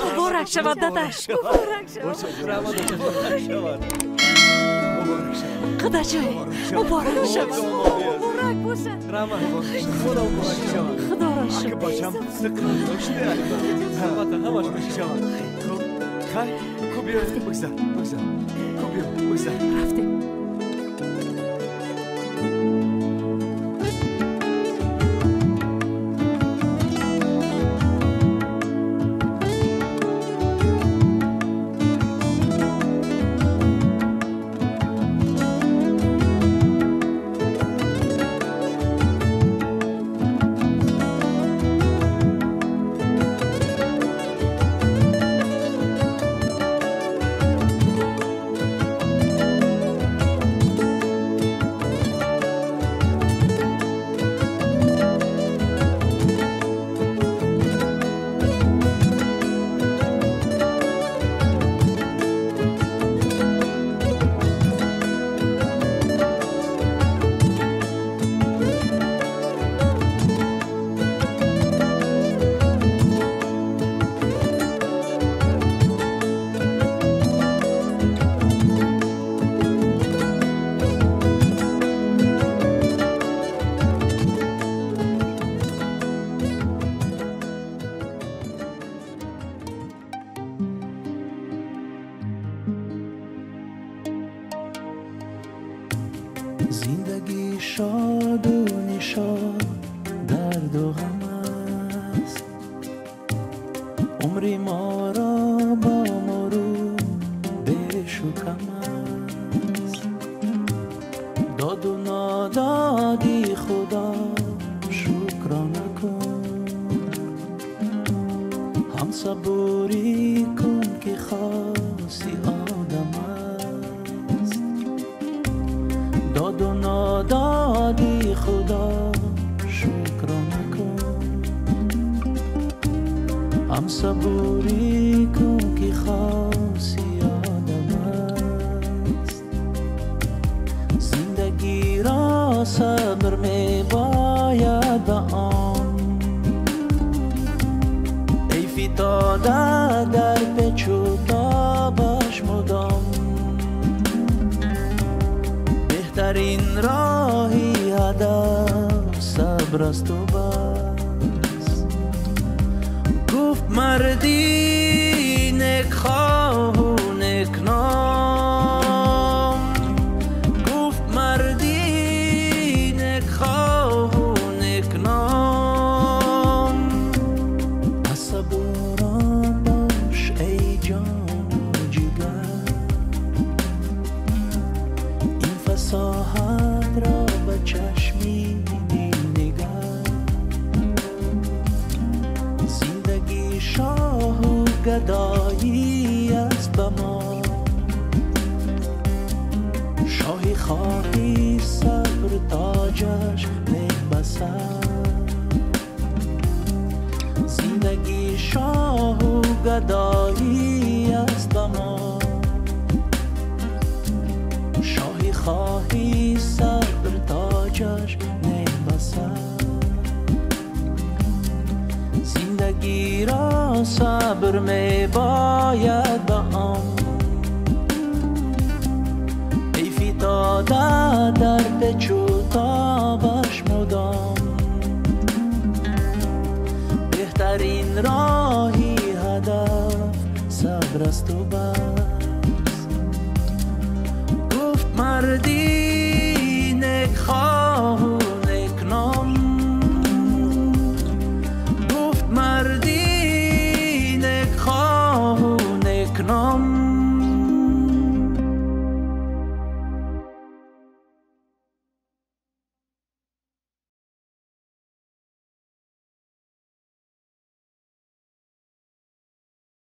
Муборак шавад, дадаш. Муборак шавад. Худоҷон, муборак шавад. Муборак бошад. Раҳмат, худо муборак шавад. Худоро шукр. Бачам доште. Албатта, ҳамаш мешавад. Хуб, хай, хуб биё, бигзар, бигзар. Хуб биё, бигзар. Рафтем. Зиндагӣ шоду нишод, дарду ғам аст. Умри моро бо мурур бешу кам аст. Доду нододи Худо шукрона кун, ҳам сабурӣ кун ки хоси одам аст. Доду нододи Худо шукрона кун, ҳам сабурӣ кун ки хоси одам аст. Зиндагиро сабр мебояд ба он, эй фитода дар печу тобаш мудом. Беҳтарин роҳи ҳадаф сабр асту бас. Гуфт марди некхоҳу некном, гуфт марди некхоҳу некном, аз сабурон бош эй ҷону ҷигар, ин фасоҳатро ба чашми дил нигар. Зиндагӣ шоҳу гадоӣ аст ба мо, шоҳӣ хоҳӣ сабр тоҷаш мебасад. Зиндагӣ шоҳу гадоӣ аст ба мо, шоҳӣ хоҳӣ сабр тоҷаш мебасад. Зиндагиро сабр мебояд ба он, эй фитода дар печу тобаш мудом. Беҳтарин роҳи ҳадаф сабр асту бас. Гуфт марди некхоҳ